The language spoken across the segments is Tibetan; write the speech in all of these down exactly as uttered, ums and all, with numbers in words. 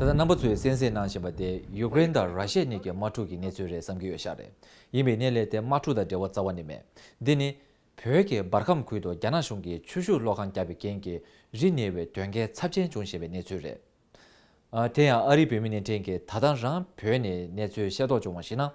ད་ལྟ་རྣམ་པ་ཚོས་གསན་གཟིགས་གནང་བཞིན་པ་དེ་ཡུཀ་རེན་དང་ར་ཤི་ཡ་གཉིས་ཀྱི་དམག་འཁྲུག་གི་གནས་ཚུལ་རེད་བསམ་གྱི་ཡོད་ཤག་རེད། ཡིན་པའི་གནས་ལས་དེ་དམག་འཁྲུག་དང་འབྲེལ་བ་རྩ་བ་ནས་མེད། འདི་ནི་བོད་ཀྱི་འབར་ཁམས་ཁུལ་དུ་རྒྱ་ནག་གཞུང་གིས་ཆུ་ཤུགས་གློག་ཁང་བརྒྱབ་པའི་རྐྱེན་གྱིས་རི་ཉིལ་བའི་དོན་རྐྱེན་ཚབས་ཆེན་བྱུང་བཞིན་པའི་གནས་ཚུལ་རེད། ཨ། དེ་ཡང་ཨ་རིའི་བོད་མི་སྣེ་ཕྲན་གྱིས་ད་ལྟ་རང་བོད་ནས་གནས་ཚུལ་ཤེས་རྟོགས་བྱུང་བར་གཞིགས་ན།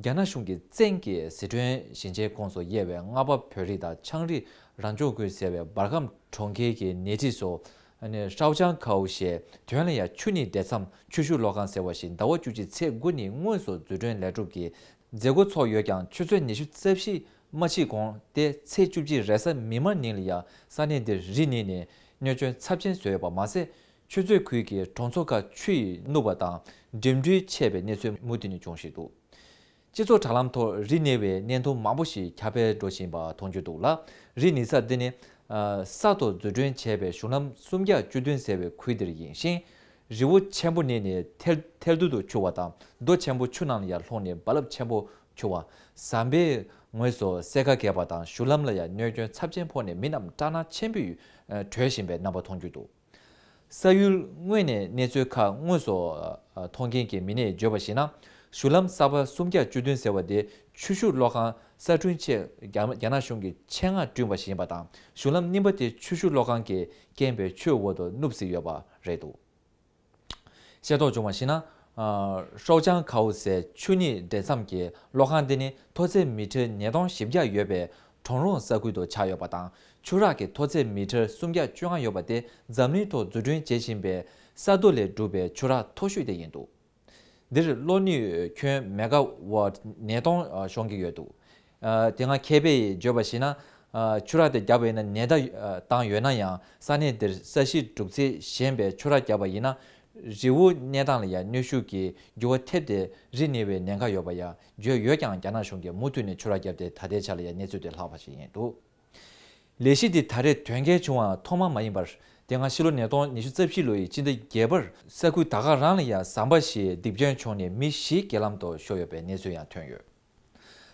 རྒྱ་ནག་གཞུང་གིས་བཙན་གྱིས་ཟི་ཁྲོན་ཞིང་ཆེན་ཁོངས་སུ་དབྱེ་བའི་རྔ་པ་བོད་རིགས་དང་ཆའང་རིགས་རང་སྐྱོང་ཁུལ་ཟེར་བའི་འབར་ཁམས་གྲོང་ཁྱེར་གྱི་ཉེ་འཁྲིས་སུ། ཨ་ནི་ཧྲའོ་ཅང་ཁའོ་ཞེས་དོན་ལ་ཡང་ཆུ་ནི་འདྲེས་མཚམས་ཆུ་ཤུགས་གློག་ཁང་ཟེར་བ་ཞིག་ཟླ་བ་བཅུ་གཅིག་ཚེས་དགུ་ཉིན་དངོས་སུ་འཛུགས་སྐྲུན་ལས་གྲུབ་ཀྱི་མཛད་སྒོ་ཚོགས་ཡོད་ཀྱང་ཆུ་ཚོད་ཉི་ཤུ་རྩ་བཞི་མ་ཕྱིན་གོང་སྟེ་ཚེས་བཅུ་གཅིག་རེས་གཟའ་མིག་དམར་ཉིན་ལ་ཡང་ས་གནས་འདིར་རི་ཉིལ་ནས་གནོད་སྐྱོན་ཚབས་ཆེན་བཟོས་ཡོད་པ་མ་ཟད། ཆུ་མཛོད་ཁུལ་གྱི་གྲོང་ཚོ་ཁག་ཆུ་ཡིས་བསྣུབས་པ་དང་འགྲིམ་འགྲུལ་ཆད་པའི་གནས་ཚུལ་མུ་མཐུད་ནས་བྱུང་བཞིན་འདུག། སྤྱི་ཚོགས་དྲ་ལམ་ཐོག་རི་ཉིལ་བའི་བརྙན་ཐུང་མང་པོ་ཞིག་ཁྱབ་སྤེལ་འགྲོ་བཞིན་པ་མཐོང་རྒྱུ་འདུག་ལ། རི་ཉིལ་ས་འདི་ནི། ཨ། གསར་དུ་འཛུགས་སྐྲུན་བྱས་པའི་གཞུང་ལམ་སུམ་བརྒྱ་བཅུ་བདུན་ཟེར་བའི་ཁུལ་འདིར་ཡིན་ཞིང་། རི་བོ་ཆེན་པོ་ཉིལ་ནས་ཐལ་ཐལ་རྡུལ་དུ་འཕྱུར་བ་དང་རྡོ་ཆེན་པོ་ཆུ་ནང་ལ་ཡར་ལྷུང་ནས་རྦ་རླབས་ཆེན་པོ་འཕྱུར་བ། ཟམ་པའི་ངོས་སུ་སེར་ཀ་བརྒལ་བ་དང་གཞུང་ལམ་ལ་ཡང་གནོད་སྐྱོན་ཚབས་ཆེན་ཕོག་ནས་མི་རྣམས་སྐྲག་སྣང་ཆེན་པོས་བྲོས་བཞིན་པའི་རྣམ་པ་མཐོང་རྒྱུ་འདུག། ས་ཡུལ་དངོས་ནས་གནས་ཚུལ་ཁག་དངོས་སུ་མཐོང་མཁན་གྱི་མི་སྣས་བརྗོད་པར་གཞིགས་ན། གཞུང་ལམ་གསར་པ་སུམ་བརྒྱ་བཅུ་བདུན་ཟེར་བ་དེ་ཆུ་ཤུགས་གློག་ཁང་གསར་སྐྲུན་ཆེད་རྒྱ་རྒྱ་ནག་གཞུང་གིས་ཆེད་མངགས་བསྐྲུན་པ་ཞིག་ཡིན་པ་དང་། གཞུང་ལམ་རྙིང་པ་དེ་ཆུ་ཤུགས་གློག་ཁང་གིས་རྐྱེན་པས་ཆུའི་འོག་ཏུ་བསྣུབས་ཟིན་ཡོད་པ་རེད་འདུག། ཤེས་རྟོགས་བྱུང་བར་གཞིགས་ན། ཨ། ཧྲའོ་ཅང་ཁའོ་ཟེར་ཆུ་ཉིལ་འདྲེས་མཚམས་ཀྱི་གློག་ཁང་འདི་ནི་མཐོ་ཚད་མི་ཊར་ཉིས་སྟོང་བཞི་བརྒྱ་ཡོད་པའི་གྲོང་རོང་ས་ཁུལ་དུ་ཆགས་ཡོད་པ་དང་། ཆུ་རགས་ཀྱི་མཐོ་ཚད་མི་ཊར་སུམ་བརྒྱ་བཅོ་ལྔ་ཡོད་པ་དེ་འཛམ་གླིང་ཐོག་འཛུགས་སྐྲུན་བྱེད་བཞིན་པའི་ས་རྡོ་ལས་གྲུབ་པའི་ཆུ་རགས་མཐོ་ཤོས་དེ་ཡིན་འདུག། འདིར་གློག་ནུས་ཁྱོན་མེ་ག་ཝཊ་ཉིས་སྟོང་ཤོང་གི་ཡོད་འདུག། ཨ། དེ་སྔ་མཁས་པས་བརྗོད་པར་གཞིགས་ན། ཨ། ཆུ་རགས་དེ་བརྒྱབ་པ་ཡིན་ན་ནད་རྟགས་བཏང་ཡོད་ན་ཡང་ས་གནས་འདིར་ས་གཞི་གྲུབ་ཚུལ་ཞན་པའི་ཆུ་རགས་བརྒྱབ་པ་ཡིན་ན། རི་བོའི་གནས་སྟངས་ལ་ཡང་གནོན་ཤུགས་ཀྱི་འགྱུར་བ་ཐེབས་ཏེ་རི་ཉིལ་བའི་ཉེན་ཁ་ཡོད་པ་ཡང་བརྗོད་ཡོད་ཀྱང་རྒྱ་ནག་གཞུང་གིས་མུ་མཐུད་ནས་ཆུ་རགས་བརྒྱབ་སྟེ་ད་ལྟའི་ཆ་ལ་ཡང་གནས་ཚུལ་དེ་ལྷག་པ་ཞིག་ཡིན་འདུག། ལས་གཞི་འདི་ད་རེས་དོན་འཁེལ་བྱུང་བ་ཐོག་མ་མ་ཡིན་པར། དེ་སྔ་ཕྱི་ལོ་ཉིས་སྟོང་ཉི་ཤུ་རྩ་བཞི་ལོ་ཡི་སྤྱི་ཟླ་བརྒྱད་པར་ས་ཁུལ་ད་ག་རང་ལ་ཡང་ཟམ་པ་ཞིག་རྡིབ་སྐྱོན་བྱུང་ནས་མི་བཞི་རྐྱེན་ལམ་དུ་ཤོར་ཡོད་པའི་གནས་ཚུལ་ཡང་ཐོན་ཡོད།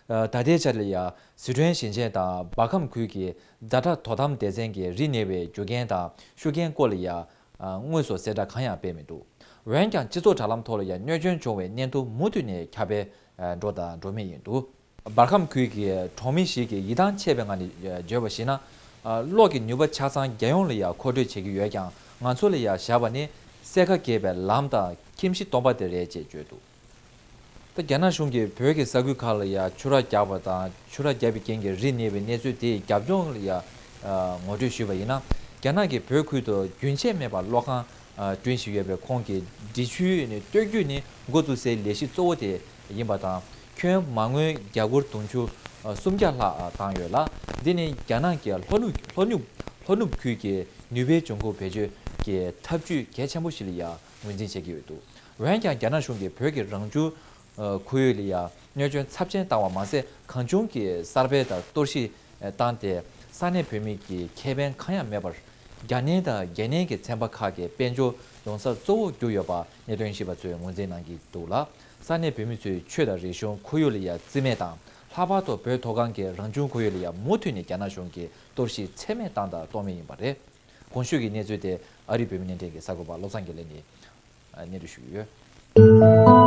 ཨ། ད་ལྟའི་ཆར་ལ་ཡང་ཟི་ཁྲོན་ཞིང་ཆེན་དང་འབར་ཁམས་ཁུལ་གྱི་ཛ་དྲག་དོ་དམ་སྡེ་ཚན་གྱིས་རི་ཉིལ་བའི་རྒྱུ་རྐྱེན་དང་ཤུགས་རྐྱེན་སྐོར་ལ་ཡང་། ཨ། དངོས་སུ་གསལ་བསྒྲགས་གང་ཡང་སྤེལ་མི་འདུག། འོན་ཀྱང་སྤྱི་ཚོགས་དྲ་ལམ་ཐོག་ལ་ཡང་གནོད་སྐྱོན་བྱུང་བའི་བརྙན་ཐུང་མུ་མཐུད་ནས་ཁྱབ་སྤེལ་འགྲོ་དང་འགྲོ་མུས་ཡིན་འདུག། འབར་ཁམས་ཁུལ་གྱི་གྲོང་མི་ཞིག་གིས་ཡིད་ཐང་ཆད་པའི་ངང་ནས་བརྗོད་པར་གཞིགས་ན། གློག་གི་ནུས་པ་ཆ་ཚང་རྒྱལ་ཡོངས་ལ་ཡང་མཁོ་སྤྲོད་བྱེད་ཀྱི་ཡོད་ཀྱང་ང་ཚོ་ལ་ཡང་བཞག་པ་ནི་སེར་ཁ་བརྒལ་བའི་ལམ་དང་ཁྱིམ་གཞི་སྟོང་པ་དེ་རེད་ཅེས་བརྗོད་འདུག། ད་རྒྱ་ནག་གཞུང་གིས་བོད་ཀྱི་ས་ཁུལ་ཁག་ལ་ཡང་ཆུ་རགས་བརྒྱབ་པ་དང་ཆུ་རགས་བརྒྱབ་པའི་རྐྱེན་གྱིས་རི་ཉིལ་བའི་གནས་ཚུལ་དེའི་རྒྱབ་ལྗོངས་ལ་ཡང་ངོ་སྤྲོད་ཞུས་པ་ཡིན་ན། རྒྱ་ནག་གིས་བོད་ཁུལ་དུ་རྒྱུན་ཆད་མེད་པར་གློག་ཁང་བསྐྲུན་བཞིན་ཡོད་པའི་ཁོང་གི་འབྲི་ཆུའི་ནི་སྟོད་རྒྱུད་ནི་འགོ་བཙུགས་སའི་ལས་གཞི་གཙོ་བོ་དེ་ཡིན་པ་དང་། ཁྱོན་མ་དངུལ་རྒྱ་སྒོར་དུང་ཕྱུར་སུམ་བརྒྱ་ལྷག་བཏང་ཡོད་ལ། འདི་ནི་རྒྱ་ནག་གི་ལྷོ་ནུབ་ལྷོ་ནུབ་ལྷོ་ནུབ་ཁུལ་གྱི་ནུས་པའི་འབྱུང་ཁུངས་བེད་སྤྱོད་ཀྱི་འཐབ་ཇུས་གལ་ཆེན་པོ་ཞིག་ལ་ཡང་ངོས་འཛིན་བྱེད་ཀྱི་ཡོད་འདུག། འོན་ཀྱང་རྒྱ་ནག་གཞུང་གིས་བོད་ཀྱི་རང་བྱུང་ཁོར་ཡུག་ལ་ཡང་གནོད་སྐྱོན་ཚབས་ཆེན་བཏང་བ་མ་ཟད། གང་བྱུང་གིས་གསར་སྤེལ་དང་གཏོར་བཤིག་བཏང་སྟེ། ས་གནས་བོད་མི་གི་ཁེ་ཕན་གང་ཡང་མེད་པར། རྒྱ་ནན་དང་རྒྱལ་ནན་གྱི་ཚན་པ་ཁག་གི་དཔལ་འབྱོར་ཡོང་ས་གཙོ་བོ་གྱུར་ཡོད་པ་གནད་དོན་ཞིབ་པ་ཚོས་ངོས་འཛིན་གནང་གི་འདུག་ལ། ས་གནས་བོད་མི་ཚོས་ཆོས་དང་རིག་གཞུང་ཁོར་ཡུག་ལ་ཡང་རྩིས་མེད་དང་། ལྷག་པར་དུ་བོད་མཐོ་སྒང་གི་རང་བྱུང་ཁོར་ཡུག་ལ་ཡང་མུ་མཐུད་ནས་རྒྱ་ནག་གཞུང་གིས་གཏོར་བཤིག་ཚད་མེད་བཏང་དང་གཏོང་མུས་ཡིན་པ་རེད། གོང་ཞུས་ཀྱི་གནས་ཚུལ་དེ་ཨ་རིའི་བོད་མི་སྣེ་ལེན་གྱི་གསར་འགོད་པ་བློ་བཟང་དགེ་ལེགས་ནས་སྙན་སྒྲོན་ཞུས་ཡོད།